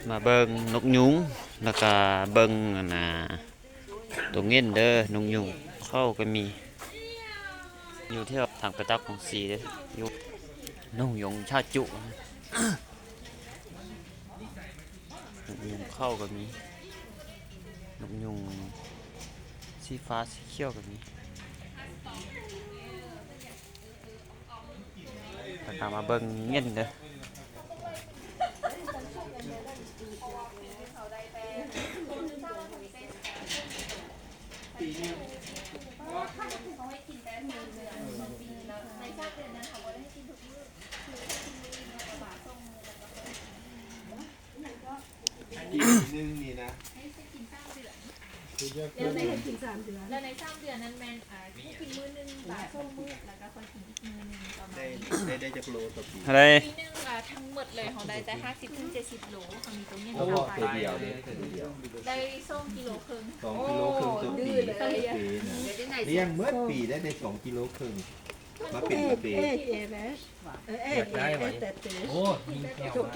ມາເບິ່ງນົກຍຸງ ແລ້ວກະເບິ່ງອັນນ່າ ໂຕເງິນເດີ. ນົກຍຸງເຂົາກໍມີ ຢູ່ແຖວທາງປະຈັກຂອງສີເດ້ ຢູ່ນົກຍຸງຊາຈຸ. ນົກຍຸງເຂົາກໍມີ ນົກຍຸງສີຟ້າສີຂຽວກໍມີ. ແລ້ວກໍມາເບິ່ງເງິນເດີ. ປີໜຶ່ງນີ້ນະ ແລ້ວໃຫ້ກິນສາມເດືອນ ແລ້ວໃນສາມເດືອນນັ້ນແມ່ນ ອ່າ ກິນມື້ໜຶ່ງ ປາສອງມື້ ແລ້ວກໍຄ່ອຍກິນອີກມື້ໜຶ່ງ ປະມານນີ້. ໄດ້ ໄດ້ຈັກໂລຕໍ່ປີ? ໄດ້ ປີໜຶ່ງ ອ່າ ທັງໝົດເລີຍ ຂອງໄດ້ແຕ່ຫ້າສິບເຖິງເຈັດສິບໂລ ເຮົາມີໂຕເງິນເຂົ້າໄປ ໂອ້ ໂຕດຽວເດ້ ໂຕດຽວ ໄດ້ສອງກິໂລເຄິ່ງ ສອງກິໂລເຄິ່ງຕໍ່ປີ ໂອ້ ຕໍ່ປີນະ ລ້ຽງໝົດປີໄດ້ ໄດ້ສອງກິໂລເຄິ່ງ ມາເປັນກາເຟ. ຢາກໄດ້ຫວາ? ໂອ້ ຍິງແຂ້ວມາ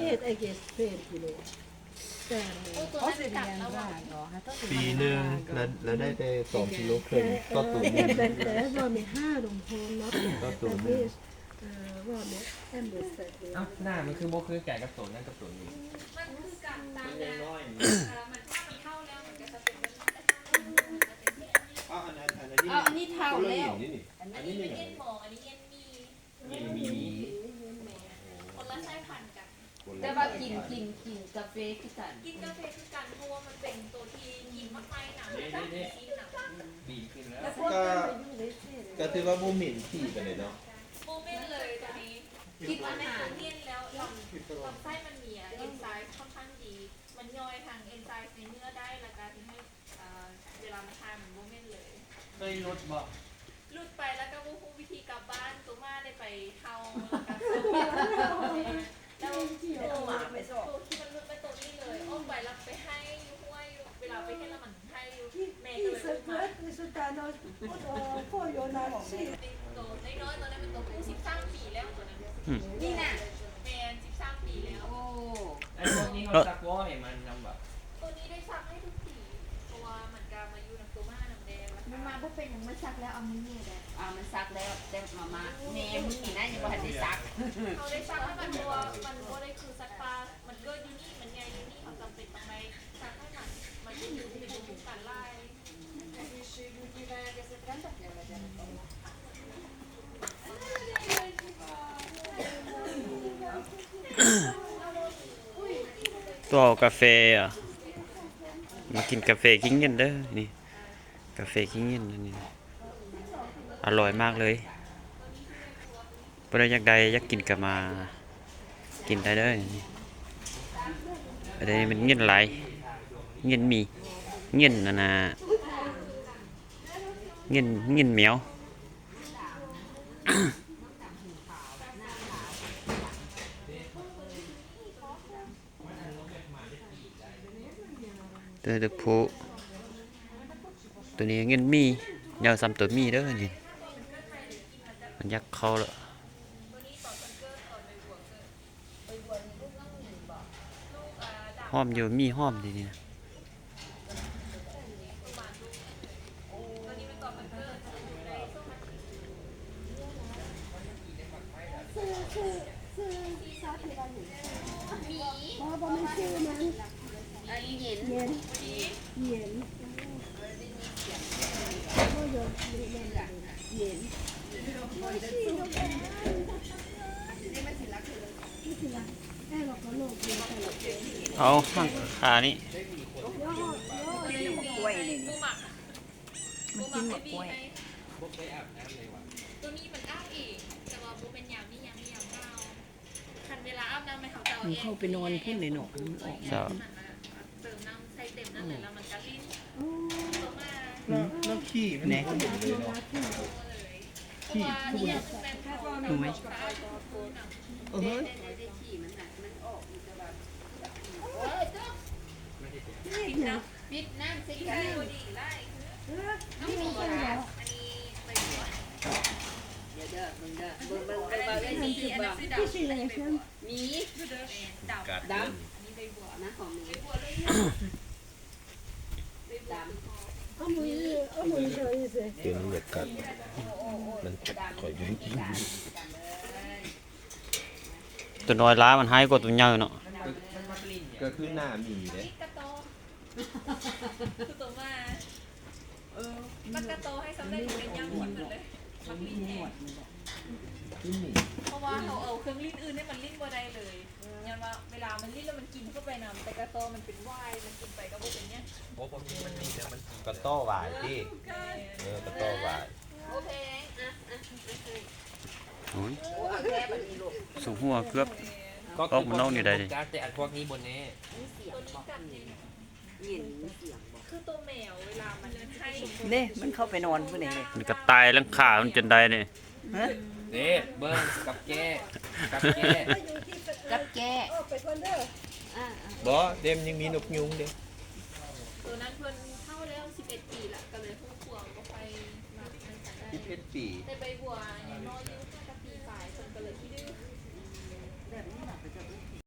ປີໜຶ່ງລະ ລະໄດ້ແຕ່ສອງກິໂລເຄິ່ງຕໍ່ໂຕໜຶ່ງ ຕໍ່ໂຕໜຶ່ງ. ເອົ້າ ໜ້າມັນຄືບໍ່ຄືກັນກັບໂຕນັ້ນກັບໂຕນີ້? ມັນຄືກັນ ມັນຍັງນ້ອຍ ເອີ ມັນ ຖ້າມັນເຖົ້າແລ້ວ ມັນກໍຈະເປັນແບບນີ້ ແຕ່ຖ້າມັນ ເອົ້າ ອັນ ອັນ ອັນນີ້ ເອົ້າ ອັນນີ້ເຖົ້າແລ້ວ ອັນນີ້ ອັນນີ້ມັນເຢັນໝໍ ອັນນີ້ເຢັນໝີ່ ເຢັນໝີ່ ຄົນລະສາຍພັນກັນ. ແຕ່ວ່າກິນ ກິນ ກິນກາເຟຄືກັນ ກິນກາເຟຄືກັນ ເພາະວ່າມັນເປັນໂຕທີ່ກິນໝາກໄມ້ນຳ ເດ້ ເດ້ ເດ້ ດີຂຶ້ນແລ້ວ ກໍ ກໍຖືວ່າບໍ່ເໝັນຂີ້ປານໃດເນາະ ບໍ່ເໝັນເລີຍໂຕນີ້. ກິນອາຫານ ກິນແລ້ວລຳ ລຳໄສ້ມັນມີ ເອັນໄຊມ໌ ຄ່ອນຂ້າງດີ ມັນຍ່ອຍທັງເອັນໄຊມ໌ໃນເນື້ອໄດ້ ແລ້ວກໍເຮັດໃຫ້ ອ່າ ເວລາມັນຖ່າຍມັນບໍ່ເໝັນເລີຍ. ເຄີຍຫຼຸດບໍ່? ຫຼຸດໄປແລ້ວກໍບໍ່ຮູ້ວິທີກັບບ້ານ ໂຕມາໄດ້ໄປເຫົ່າ ແລ້ວກໍ ແລ້ວໂຕທີ່ມັນຫຼຸດໄປໂຕນີ້ເລີຍ ອອກໄປແລ້ວໄປໄຫ້ຢູ່ຫ້ວຍ ເວລາໄປເຮັດແລ້ວມັນໄຫ້ຢູ່ ແມ່ກໍເລີຍອຸບມາ. ໂຕນ້ອຍໆ ໂຕນັ້ນມັນໂຕຜູ້ສິບສາມປີແລ້ວ ໂຕນັ້ນ ອືມ ນີ້ນະ ແມ່ນສິບສາມປີແລ້ວ. ໂອ້ ອັນພວກນີ້ເຮົາສັກວໍໃຫ້ມັນນຳບໍ່? ໂຕນີ້ໄດ້ສັກໃຫ້ທຸກປີ ເພາະວ່າມັນກະມາຢູ່ນຳໂຕມ້ານຳແດ່ ມັນມາບໍ່ເປັນຫຍັງ ມັນສັກແລ້ວເອົາມືແຫຍ່ໄດ້. ອ່າ ມັນສັກແລ້ວ ແຕ່ມາ ມາແນ່ມື້ນີ້ນະ ຍັງບໍ່ທັນໄດ້ສັກ. ເຮົາໄດ້ສັກໃຫ້ມັນ ເພາະວ່າມັນບໍ່ໄດ້ຄືສັດປ່າ ມັນເກີດຢູ່ນີ້ ມັນໃຫຍ່ຢູ່ນີ້ ເຮົາຈຳເປັນຕ້ອງໄດ້ສັກໃຫ້ມັນ ມັນຈະຢູ່ເປັນພູມຄຸ້ມກັນຫຼາຍ. ໂຕເອົາກາເຟ ມາກິນກາເຟກິນເຢັນເດີ ນີ້ ກາເຟກິນເຢັນອັນນີ້ ອະລ່ອຍມາກເລີຍ. ຜູ້ໃດຢາກໄດ້ ຢາກກິນກໍມາກິນໄດ້ເດີ ນີ້ ອັນນີ້ມັນເງິນຫຼາຍ ເງິນມີ ເງິນອັນນ່າ ເງິນ ເງິນແມວ. ໂຕນີ້ໂຕຜູ້ ໂຕນີ້ເງິນໝີ່ ຍາວສ່ຳໂຕໝີ່ເດີນີ້ ມັນຢາກເຂົ້າແລ້ວ. ຫອມຢູ່ ໝີ່ຫອມດີນີ້ນະ. ບໍ່ ບໍ່ແມ່ນຊື່ມັນ ອັນນີ້ເຢັນ ເຢັນ ເຢັນ ບໍ່ຢອກ ເຢັນ ເອົາຫາງຄານີ້ ກ້ວຍນີ້ ມັນກິນໝາກກ້ວຍ. ໂຕນີ້ມັນອາບເອງ ແຕ່ວ່າບໍ່ແມ່ນຍາມນີ້ ຍາມນີ້ຍາມໜາວ ຄັນເວລາອາບນ້ຳໃຫ້ເຂົາຈະເອົາແອ ມັນເຂົ້າໄປນອນພຸ້ນເລີຍເນາະ ມັນອອກມາ ເຕີມນ້ຳໃສ່ເຕັມນັ້ນເລີຍ ແລ້ວມັນກະຫຼິ້ນ ອືມ ໂຕມາ ນ້ຳ ນ້ຳຂີ້ມັນບໍ່ເຫັນເລີຍເນາະ ເພາະວ່າອີ່ຫຍັງຄືແມ່ນເຂົາ ໂອ້ຍ ສະອາດທຸກໆນະ ເອີ ໄດ້ ໄດ້ ໄດ້ ໄດ້ ຂີ້ມັນນະ ມັນອອກຢູ່ແຕ່ວ່າ ໂອ້ຍ ປິດນ້ຳ ປິດນ້ຳໃສ່ກັນ ອັນນີ້ໃບບົວ ດຽວເດີ ເບິ່ງເດີ ເບິ່ງ ເບິ່ງ ເບິ່ງ ເບິ່ງ ມີ ດຳ ດຳ ອັນນີ້ໃບບົວ ນະ ຂອງມື ເປັນບັນຍາກາດ ມັນຈັກຂ້ອຍຢູ່ ຕົວນ້ອຍຫຼາຍມັນຮ້າຍກວ່າຕົວໃຫຍ່ເນາະ ກໍຄືໜ້າໝີເດ້ ຄືຕົວໝາ ເອີ ມັນກະໂຕໃຫ້ສຳເລັດ ມັນຍັງກິນໝົດເລີຍ ມັກຫຼິ້ນແຮງ ເພາະວ່າເຮົາເອົາເຄື່ອງຫຼິ້ນອື່ນໃຫ້ມັນຫຼິ້ນບໍ່ໄດ້ເລີຍ ຍ້ອນວ່າເວລາມັນຫຼິ້ນແລ້ວມັນກິນເຂົ້າໄປນຳ ແຕ່ກະໂຕມັນເປັນຫວາຍ ມັນກິນໄປກໍບໍ່ເປັນຫຍັງ ໂອ້ ພວກນີ້ມັນມີແລ້ວມັນກິນ ກະໂຕຫວາຍຕິ ເອີ ກະໂຕຫວາຍ ໂອເຄ ອ່ະ ອ່ະ ໂອ້ຍ ສຸຫົວເກືອບອອກມານອກນີ້ໄດ້ ແຕ່ອັນພວກນີ້ບໍ່ແນ່ ມີສຽງບໍ່? ເຢັນ ມີສຽງບໍ່? ຄືໂຕແມວເວລາມັນໄຂ້ ເດ້ ມັນເຂົ້າໄປນອນພຸ້ນເດ້ ມັນກະຕາຍຫຼັງຄາມັນຈົນໄດ້ເດ້ ຮະ? ເດ້ ເບິ່ງ ກັບແກ້ ກັບແກ້ ກັບແກ້ ອອກໄປກ່ອນເດີ ອ່າໆ ບໍ່ ເດ້ ມັນຍັງມີນົກຍຸງເດ້ ໂຕນັ້ນເພິ່ນເຖົ້າແລ້ວ ສິບເອັດປີລະ ກະເລີຍຮູ້ຄວາມ ບໍ່ຄ່ອຍມັກນຳກັນໄດ້ ສິບເອັດປີ ແຕ່ໃບບົວຍັງນ້ອຍຢູ່